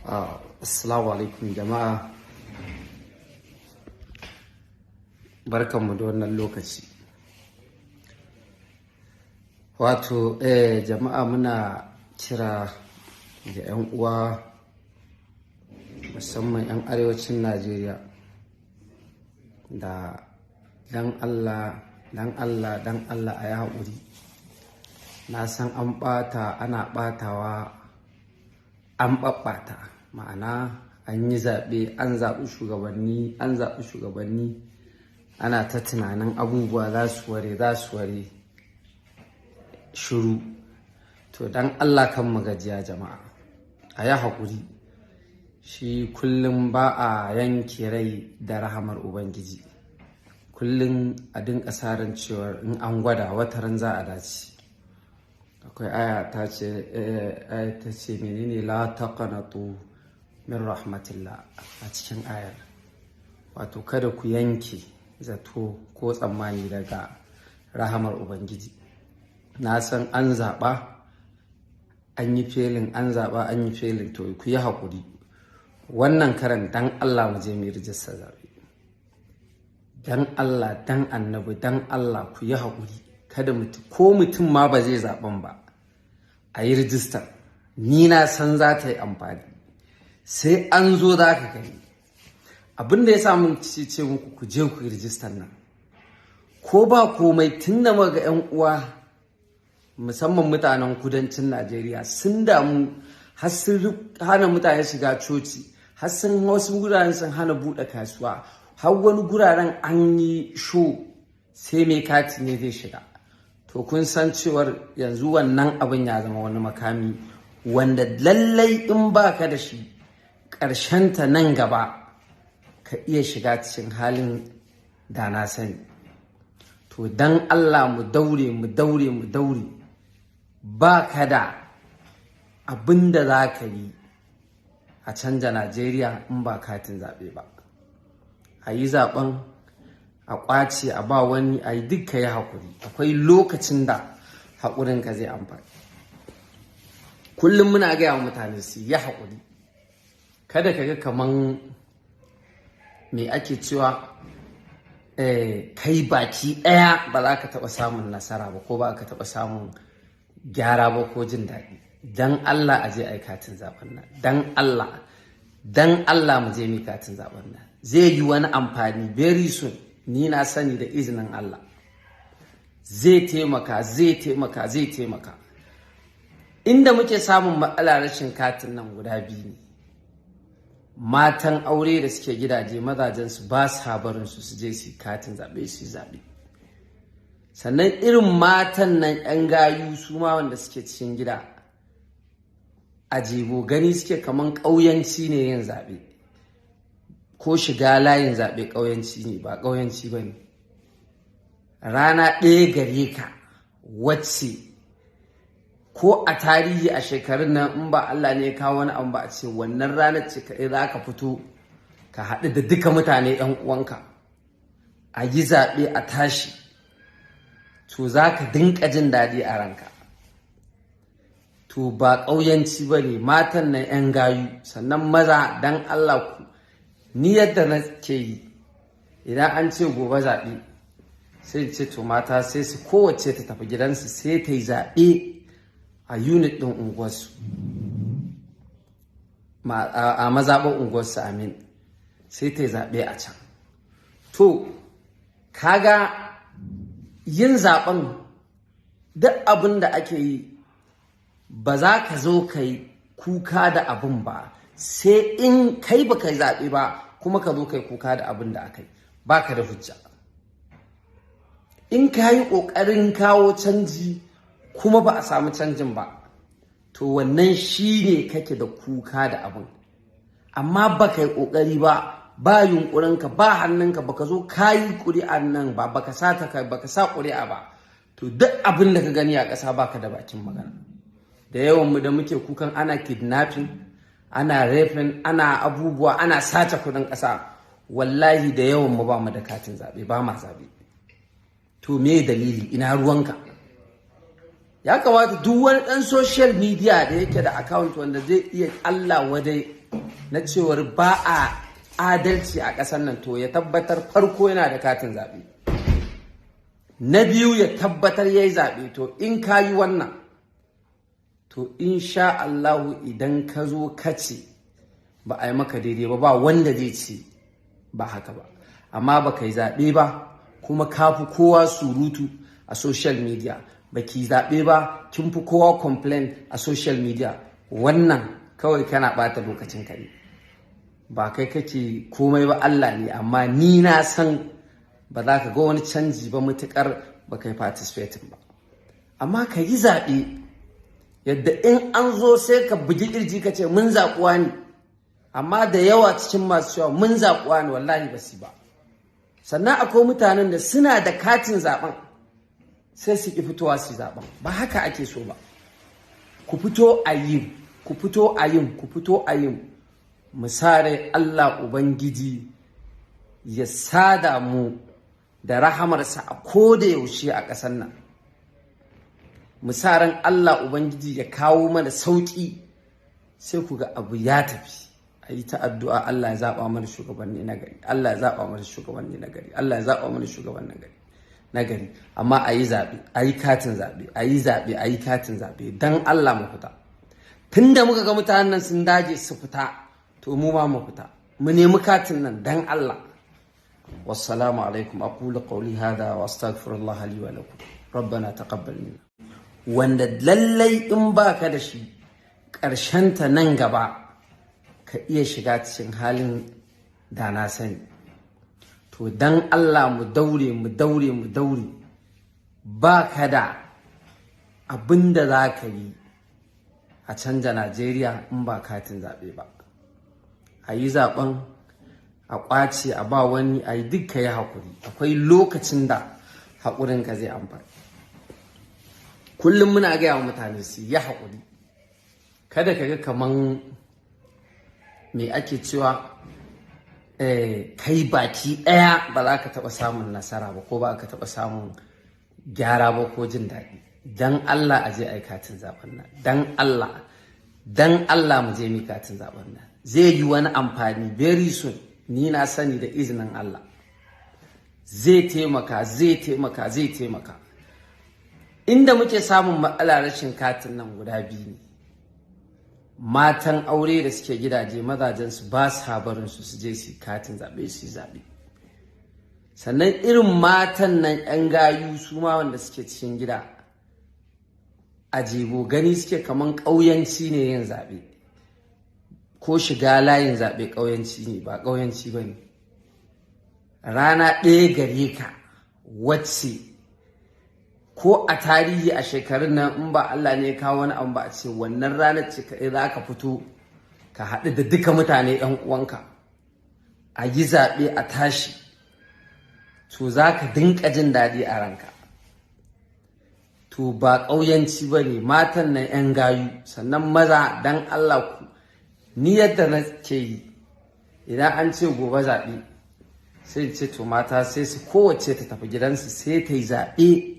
Assalamu alaikum jama'a. Barkanmu da wannan lokaci. Wato, jama'a, muna kira ga 'yan uwa, musamman 'yan arewacin Najeriya, da dan Allah, dan Allah, dan Allah a yi haƙuri. Na san an ɓata, ana ɓatawa, an ɓaɓɓata. Ma'ana an yi zaɓe, an zaɓi shugabanni, an zaɓi shugabanni, ana ta tunanin abubuwa za su ware, za su ware. Shiru. To, dan Allah kan mu gajiya jama'a. A yi haƙuri. Shi kullum ba a yanke rai da rahamar Ubangiji. Kullum a dinga sa ran cewar in an gwada, wataran za a dace. Akwai aya ta ce, aya ta ce menene, "La taqnatu min rahmatillah" a cikin ayar. Wato kada ku yanke zato ko tsammani daga rahamar Ubangiji. Na san an zaɓa, an yi failing, an zaɓa, an yi failing, to ku yi haƙuri. Wannan karan dan Allah mu je mu yi rijistar zaɓe. Dan Allah, dan Annabi, dan Allah ku yi haƙuri. Kada mutum, ko mutum ma ba zai zaɓen ba, a yi rijistar. Ni na san za ta yi amfani. Sai an zo za ka gani. Abin da ya sa mun ce muku ku je ku yi rijistar nan. Ko ba komai, tun da muka ga 'yan uwa, musamman mutanen kudancin Najeriya, sun damu har sun hana mutane shiga coci, har sun wasu guraren sun hana buɗe kasuwa, har wani guraren an yi show sai mai kati ne zai shiga. To, kun san cewar yanzu wannan abin ya zama wani makami wanda lallai in baka da shi, ta nan gaba ka iya shiga cikin halin da na sani. To, dan Allah mu daure, mu daure, mu daure. Ba ka da abin da za ka yi a canja Najeriya in ba katin zaɓe ba. A yi zaɓen, a ƙwace, a ba wani, a yi duk, yi haƙuri. Akwai lokacin da haƙurinka zai amfani. Kullum muna gaya wa mutane su yi haƙuri. Kada ka ga kaman me ake cewa, kai baki ɗaya ba za ka taɓa samun nasara ba, ko ba ka taɓa samun gyara ba, ko jin daɗi. Dan Allah a je a yi katin zaɓen nan. Dan Allah, dan Allah mu je mu katin zaɓen nan. Zai yi wani amfani very soon. Ni na sani, da izinin Allah. Zai taimaka, zai taimaka, zai taimaka. Inda muke samun matsala rashin katin nan guda biyu ne. Matan aure da suke gidaje, mazajensu ba sa barin su su je su katin zaɓe, su zaɓe. Sannan irin matan nan 'yan gayu, su ma wanda suke cikin gida a jebo, gani suke kaman ƙauyanci ne yin zaɓe ko shiga layin zaɓe ƙauyanci ne. Ba ƙauyanci ba ne. Rana ɗaya gare ka wacce ko a tarihi a shekarun nan, in ba Allah ne ya kawo wani abu ba, a ce wannan ranar ce kaɗai za ka fito ka haɗu da duka mutane 'yan uwanka a yi zaɓe a tashi, to za ka dinka jin daɗi a ranka. To, ba ƙauyanci ba ne, matan nan 'yan gayu. Sannan maza, dan Allah ku, ni yadda na ke yi, idan an ce gobe zaɓe, sai ce to mata sai su kowace ta tafi gidansu, sai ta yi zaɓe a unit ɗin unguwarsu, a mazaɓar unguwarsu, amin, sai ta yi zaɓe a can. To, kaga yin zaɓen, duk abin da ake yi, ba za ka zo ka yi kuka da abin ba, sai in kai ba ka yi zaɓe ba, kuma ka zo ka yi kuka da abin da aka yi, ba ka da hujja. In ka yi ƙoƙarin kawo canji kuma ba a samu canjin ba, to wannan shi ne kake da kuka da abin. Amma ba ka yi ƙoƙari ba, ba yunƙurinka, ba hannunka, ba ka zo ka yi ƙuri'an nan ba, baka sa ta, baka sa ƙuri'a ba, to duk abin da ka gani a ƙasa baka da bakin magana. Da yawan mu da muke kukan ana kidnapping, ana raping, ana abubuwa, ana sace kuɗin ƙasa, wallahi da yawan mu ba mu da katin zaɓe, ba ma zaɓe. To, me dalili? Ina ruwanka? Ya kamata duk wani ɗan social media da yake da account wanda zai iya Allah wadai na cewar ba a adalci a ƙasar nan, to ya tabbatar farko yana da katin zaɓe, na biyu ya tabbatar ya yi zaɓe. To in ka yi wannan, to insha Allahu idan ka zo ka ce ba a yi maka daidai ba, ba wanda zai ce ba haka ba. Amma ba ka yi zaɓe ba kuma ka fi kowa surutu a social media, ba ki zaɓe ba kin fi kowa complain a social media, wannan kawai kana ɓata lokacin ka ne. Ba kai kake komai ba, Allah ne. Amma ni na san ba za ka ga wani canji ba mutukar ba kai participating ba. Amma ka yi zaɓe yadda in an zo sai ka bugi ƙirji ka ce mun zaɓuwa ne. Amma da yawa cikin masu cewa mun zaɓuwa ne, wallahi ba su ba. Sannan akwai mutanen da suna da katin zaɓen sai su ƙi fitowa su zaɓen. Ba haka ake so ba. Ku fito a yin, ku fito a yin, ku fito a yin. Misali, Allah Ubangiji ya sada mu da rahamarsa a koda yaushe a ƙasar nan. Misalan Allah Ubangiji ya kawo mana sauƙi, sai ku ga abu ya tafi. A yi ta addu'a, Allah ya zaɓa mana shugabanni na gari, Allah ya zaɓa mana shugabanni na gari, Allah ya zaɓa mana shugabanni na gari. Amma a yi zaɓe, a yi katin zaɓe, a yi zaɓe, a yi katin zaɓe. Don Allah mu fita. Tun da muka ga mutanen nan sun dage su fita, to mu ma mu fita mu nemi katin nan don Allah. Wassalamu alaikum. Aqulu qawli hadha wa astaghfirullah li wa lakum. Rabbana taqabbal minna. Wanda lallai in baka da shi, ta nan gaba ka iya shiga cikin halin da na sani. To dan Allah mu daure, mu daure, mu daure. Ba ka da abin da za ka yi a canja Najeriya in ba katin zaɓe ba. A yi zaɓen a ƙwace a ba wani, a yi duk, ka yi haƙuri. Akwai lokacin da haƙurinka zai amfani. Kullum muna gaya wa mutane su yi haƙuri. Kada ka ga kaman me ake cewa, kai baki ɗaya ba za ka taɓa samun nasara ba ko ba ka taɓa samun gyara ba ko jin daɗi. Dan Allah a je a yi katin zaɓen nan. Dan Allah, dan Allah mu je mu katin zaɓen nan. Zai yi wani amfani very soon, ni na sani, da izinin Allah zai taimaka, zai taimaka, zai taimaka. Inda muke samun matsala rashin katin nan guda biyu ne: matan aure da suke gidaje, mazajensu ba sa barin su su je su katin zaɓe, su zaɓe. Sannan irin matan nan 'yan gayu, su ma wanda suke cikin gida a jebo, gani suke kaman ƙauyanci ne yin zaɓe ko shiga layin zaɓe ƙauyanci ne. Ba ƙauyanci ba ne. Rana ɗaya gare ka wacce ko a tarihi a shekarun nan, in ba Allah ne ya kawo wani abu ba, a ce wannan ranar ce kaɗai za ka fito ka haɗu da duka mutane 'yan uwanka a yi zaɓe a tashi, to za ka dinka jin daɗi a ranka. To ba ƙauyanci ba ne, matan nan 'yan gayu. Sannan maza, dan Allah ku, ni yadda na ke yi, idan an ce gobe zaɓe, sai ce to mata sai su kowace ta tafi gidansu, sai ta yi zaɓe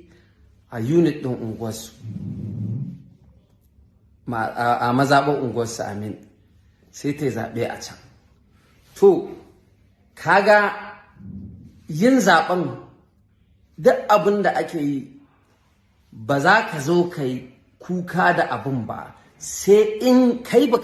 a unit ɗin unguwarsu, a mazaɓar unguwarsu, amin, sai ta yi zaɓe a can. To kaga yin zaɓen, duk abin da ake yi, ba za ka zo ka yi kuka da abin ba sai in kai ba.